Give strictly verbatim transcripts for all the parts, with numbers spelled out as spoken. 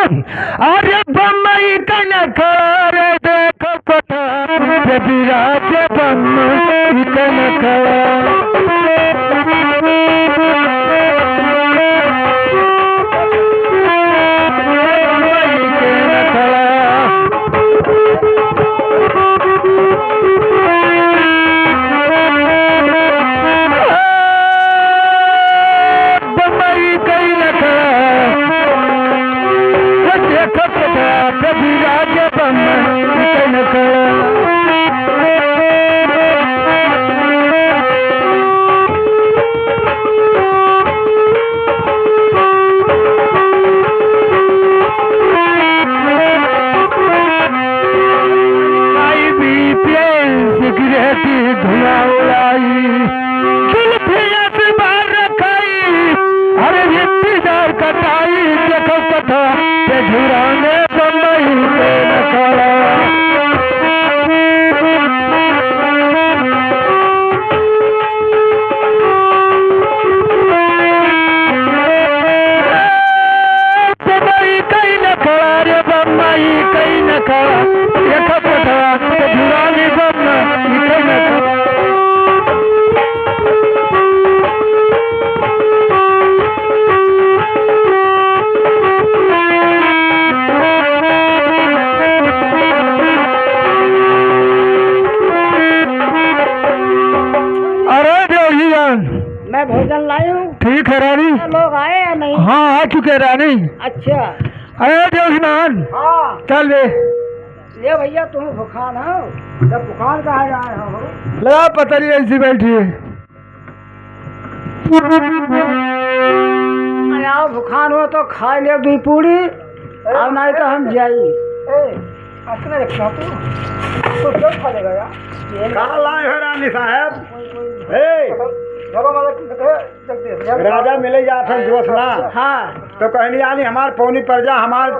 अरे बम्बई कन खड़ा रे, देखो कोठा पे विराज बम्बई कन खड़ा। बम्बई कन खड़ा। बम्बई कई न खड़ा, वो देखो तो कभी राज बम्बई कई न खड़ा। आई भी प्रेम सिगरेट धुआं उड़ाई, जुल्फिया से बाहर रखाई, अरे इंतजार कटाई, देखो कथा के झुराने बम्बई के नखड़ा। बम्बई कई न खड़ा रे, बम्बई कई न खड़ा, एक पटवा तो झुरानी बम्बई कई न खड़ा। अरे देवहियान। मैं भोजन लाई हूँ। ठीक है रानी। लोग आए या नहीं? हाँ, आ चुके रानी। अच्छा। अरे देवहियान। हाँ। चल बे। ये भैया तुम भुखान हो? जब भुखान कहाँ जा रहे हो? लगा पतरी ऐसी बैठी है। अरे आओ, भुखान हो तो खाए ले दुई पूड़ी, और नहीं तो हम जाई। ए, असने रखना तू, तो जब खा लेगा यार। का लाए हो रानी साहब? ए, घरों वाला की कथे, जब दे, जब राजा मिले जात है जोश ना। हाँ। तो कहनी आनी हमार पौनी पर जा, हमार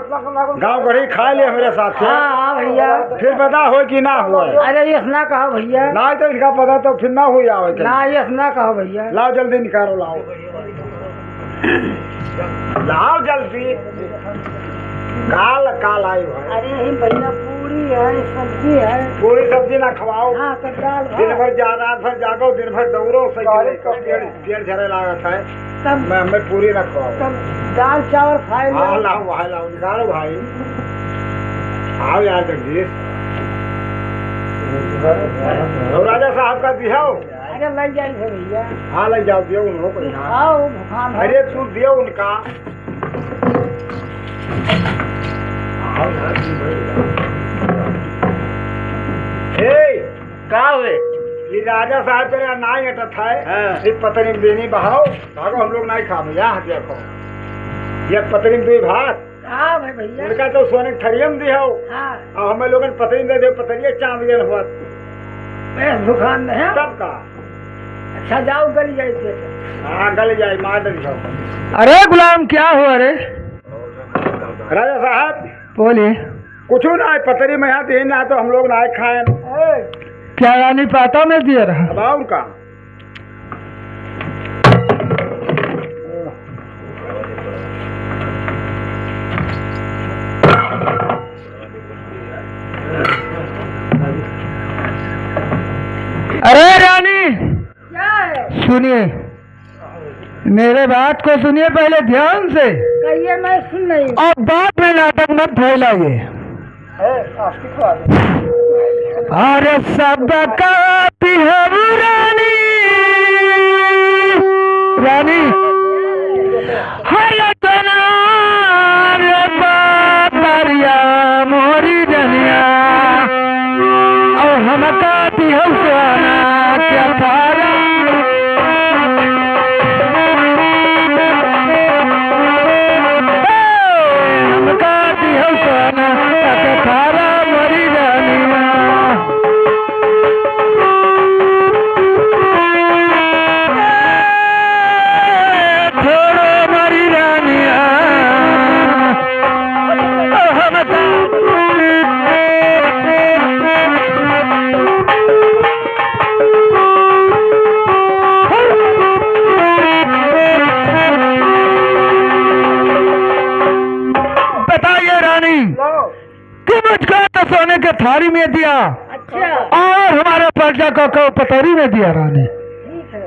गाँव गढ़ी खाए ले हमरे साथ से। हाँ, हाँ भैया। फिर बता हो कि ना हो। अरे यस ना कहो भैया। ना तो इनका पता तो फिर ना हो जावे के। ना यस ना कहो भैया। लाओ जल्दी निकालो, लाओ। लाओ जल्दी। काल, काल आई भाई। अरे यही भैया पूरी है, सब्जी है। पूरी सब्जी ना खवाओ। हाँ, तो दाल दिन भात। भर जा, रात भर जागो, दिन भर दौड़ो, साइकिल लेकर पेड़, पेड़ झरे लागत है। तब मैं, हमें पूरी ना खवाओ। तब दाल चावल खाए हाँ, लो। लाओ भाई, लाओ, निकालो भाई। आओ यार जगदीश। और राजा साहब का दिखाओ। अरे लग जाए थे भैया। हाँ, लग जाओ, दियो उनको पैसा। हाँ, वो भुखान है। अरे तू दियो उनका। आओ यार, तू भाई। ए, का हुए? ये राजा साहब तेरे नाई अटत है। हाँ। ये पतरी में देनी बहाओ, भागो, हम लोग नाई खाबे, यहाँ देखो। ये पतरी में दे भात। हाँ भाई भैया। उनका तो सोने के थरिया में दिहो। हाँ। और हमें लोगन पतरी में दे दे, पतरिया चांद जन हुआ। बस भुखान में है। तब का? अच्छा जाओ, गल जाए पेट। हाँ, गल जाए, मार दे जाओ। अरे गुलाम, क्या हुआ रे? राजा साहब। बोलिए। कुछ ना है, पतरी में यहाँ दे ना तो हम लोग ना खाएं। ए। क्या रानी पाता में दिया रहा? अब और का? अरे रानी, क्या है? सुनिए, मेरे बात को सुनिए पहले ध्यान से। कहिए, मैं सुन रही हूँ। और बाद में नाटक मत फैलाइए। अरे सबका पिहबू रानी, रानी, हर जना रे बाबरिया मोरी रनिया, और हमका पिहबू सोना क्या थारा। बताइए रानी लो। कि मुझको तो सोने के थारी में दिया अच्छा। और हमारे प्रजा को, को पतरी में दिया रानी। ठीक है।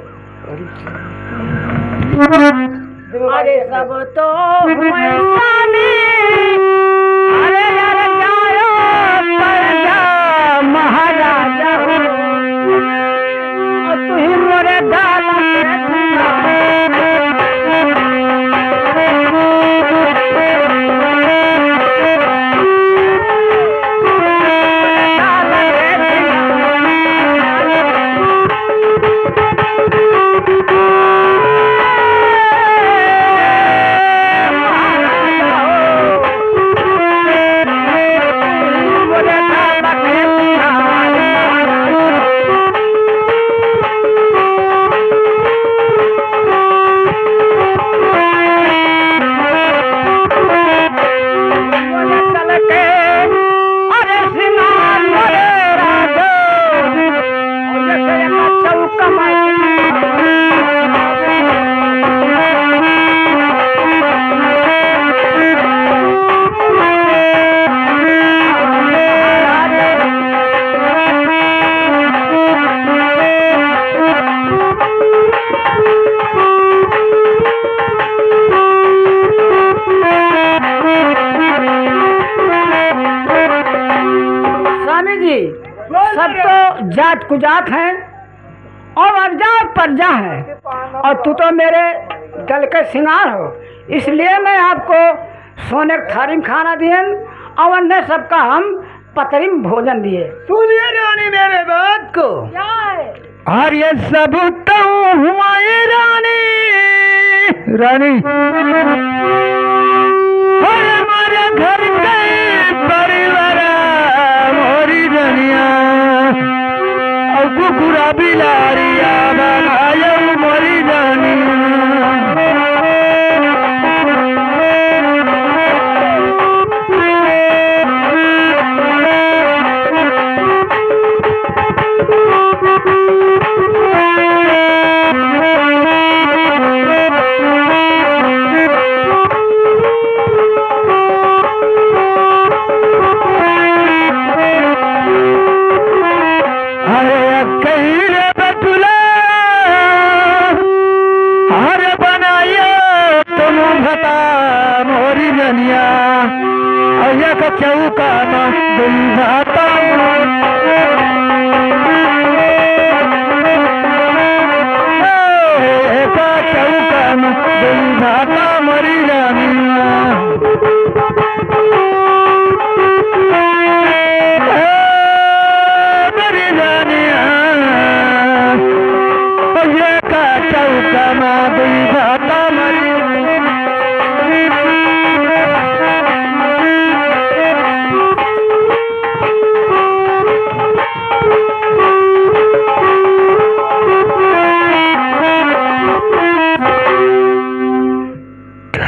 अरे सब तो हुए स्वामी, अरे यार जाओ प्रजा महाराजा हो, और तू ही मोरे दादा के स्वामी जी, सब तो जात कुजात हैं और अरजा और परजा है, और तू तो मेरे दल के सिंगार हो, इसलिए मैं आपको सोने के थारी में खाना दियन और अन्य सबका हम पतरी में भोजन दिए। सुनिए रानी मेरे बात को। क्या है? और ये सब तो हुआ ये रानी, रानी। और हमारे घर के परिवार मोरी रानिया, और कुकुरा बिलारिया बनायो मोरी रानिया। अरे कही रे बटुला, अरे बनायो तुम भता मोरी रनिया, अरे एक चौका में दुई भाता। ए, एक चौका में दुई भाता मोरी रनिया। ए, मेरी रनिया, ये का चौका में दुई भाता मोरी।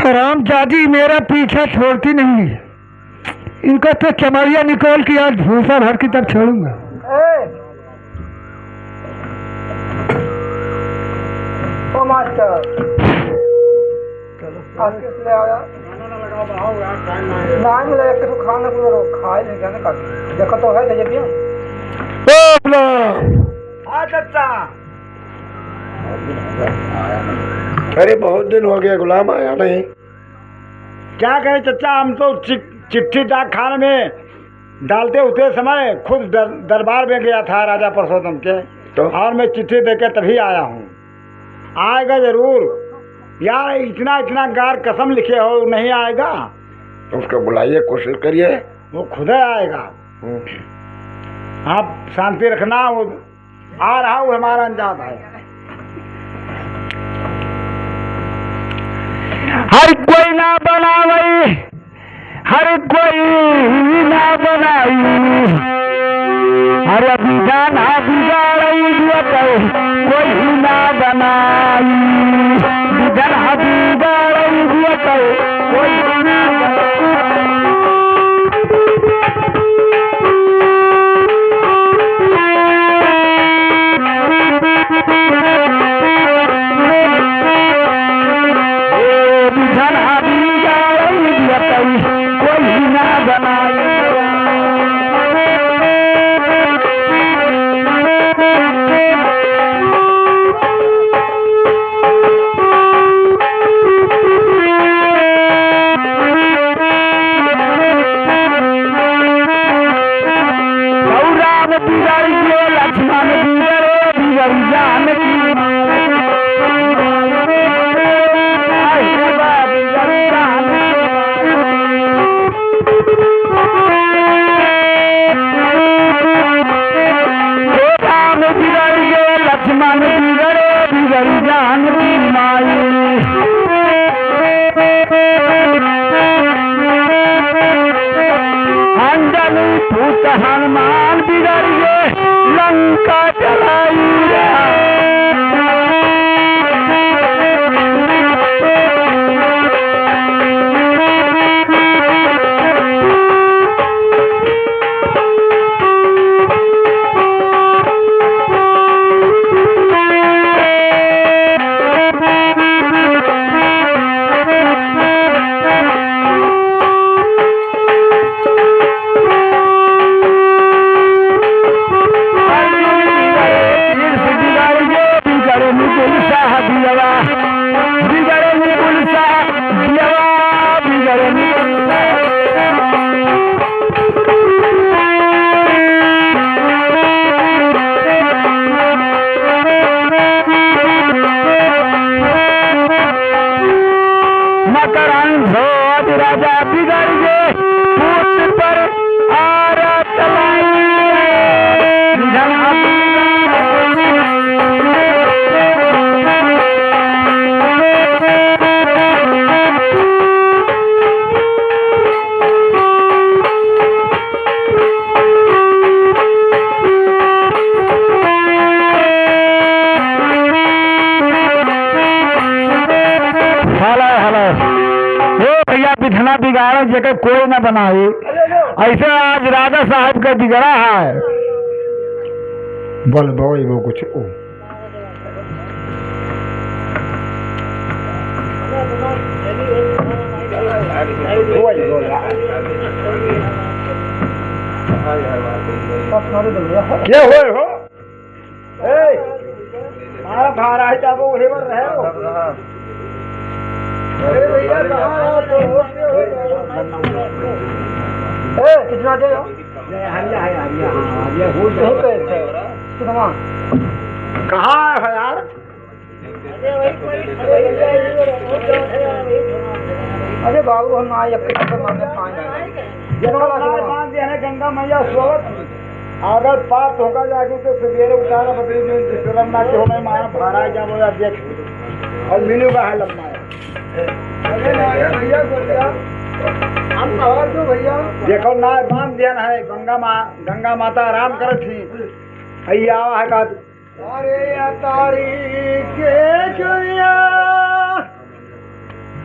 हरामजादी मेरा पीछा छोड़ती नहीं है। इनका तो चमड़िया निकाल के आज भूसा भर के तब छोड़ूंगा। ए! ओ मास्टर, आज किस ले आया? नाम ले के तो खाना को खाए नहीं जाने का। देखो तो है, देखिए भैया। ओ अपना। हाँ चाचा। अरे बहुत दिन हो गया गुलाम आया नहीं। क्या करें चचा, हम तो चि-, चिट्ठी डाक खाने में डालते उतरे समय खुद दर-, दरबार में गया था राजा पुरुषोत्तम के, तो? और मैं चिट्ठी देके तभी आया हूँ। आएगा जरूर यार, इतना इतना गार कसम लिखे हो, नहीं आएगा? उसको बुलाइए, कोशिश करिए। वो खुद ही आएगा। हम्म। आप शांति रखना, वो आ रहा हूँ, हमारा अंदाज है। हर कोई ना बनावई, हर कोई ना बनाई, हर विधान बिगाड़ई दिया तो कोई ना बनाई, विधान बिगाड़ई दिया तो कोई ना बनाई। हनुमान बिगड़ गए लंका चलाई रे। मकरंद ध्वज राजा बिगड़ गए, पूत पर आरा चलाई। निधन अब हेलो, हेलो। ए भैया, बिधना बिगाड़ो जेके कोई ना बनाई। ऐसे आज राजा साहब के बिगड़ा है। बोल, बोल, वो कुछ, ओ। क्या हुए हो? ए, हमारा भार आए जाबो, वही पर रहे हो। अरे भैया, कहाँ हो? तो हो, हो, हो। ए, कितना दे हो? ये हरिया है, हरिया, हाँ, हरिया, हो, हो, हो। कितना? कहाँ है यार? अरे बाबू, हम आए, अब कितना मांगे, पानी। ये तो बांध दिया है, गंगा मैया सोवत। अगर पार होगा जाके तो सवेरे उतारा बदली में, जिससे ना कि हमें मारा भरा जाबो या देख। और मीनू का है लम्बा है। अरे ना, ये भैया, बोल दिया। हम कहा दो भैया। देखो ना, बांध दिया ना है, गंगा मा-, गंगा माता आराम करत थी। भैया आवा है का? अरे अतारी के जोया,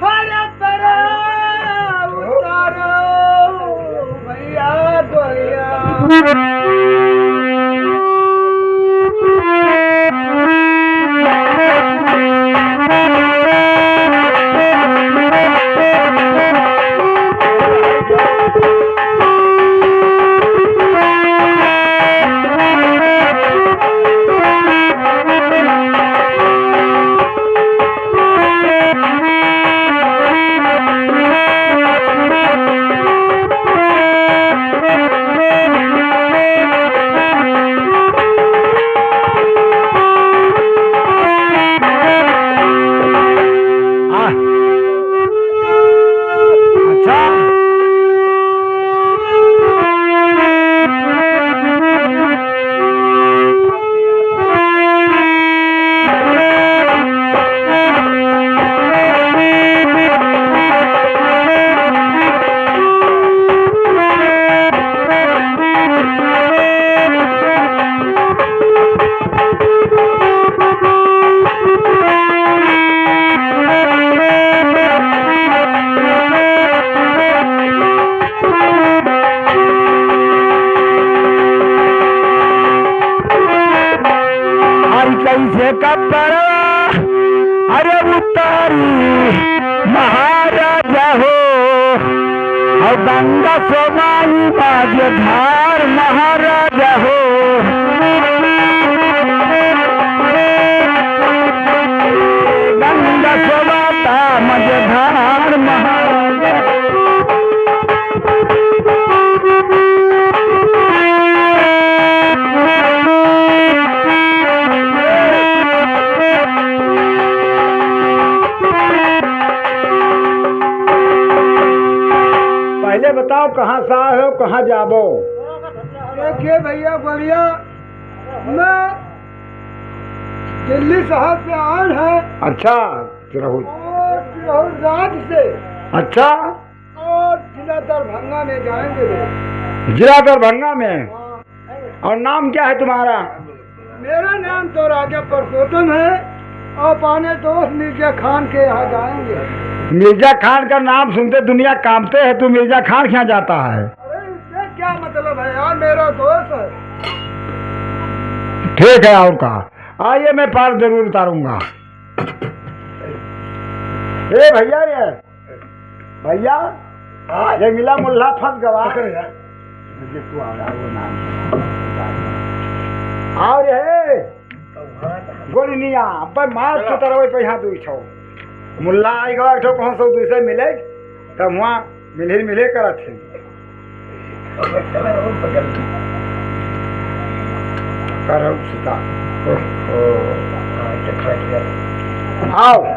हरे परा उतारो भैया गोया। अरे कैसे कपड़ा, अरे उतारी महाराजा हो, और गंगा सोमाई मझधार महाराजा हो। गंगा सोमाता मझधार महाराजा। पहले बताओ, कहाँ से आए हो, कहाँ जाबो? देखिए भैया, गोरिया, मैं दिल्ली शहर से आए हैं। अच्छा, चिरहुत। और चिरहुत राज्य से। अच्छा। और जिला दरभंगा में जाएंगे। जिला दरभंगा में। हाँ। और नाम क्या है तुम्हारा? मेरा नाम तो राजा पुरुषोत्तम है और अपने दोस्त मिर्जा खान के यहाँ जाएंगे। मिर्जा खान का नाम सुनते दुनिया कांपते है, तू मिर्जा खान के यहाँ जाता है? अरे, इससे क्या मतलब है यार, मेरा दोस्त है। ठीक है, और का? आइए, मैं पार जरूर उतारूंगा। ए भैया रे, भैया, हाँ। ये मिला मुल्ला फंस गवा। पकड़ यार। ये तू आ रहा, वो नाम। और हे, गोलिनिया, अब मार चलो। के तरवे पे यहाँ दुई ठो। मुल्ला आई गवा, एक ठो कौन सौ दूसरे मिले, तब वहाँ मिलही मिलही करत है। करब सुता। ओहो। आओ।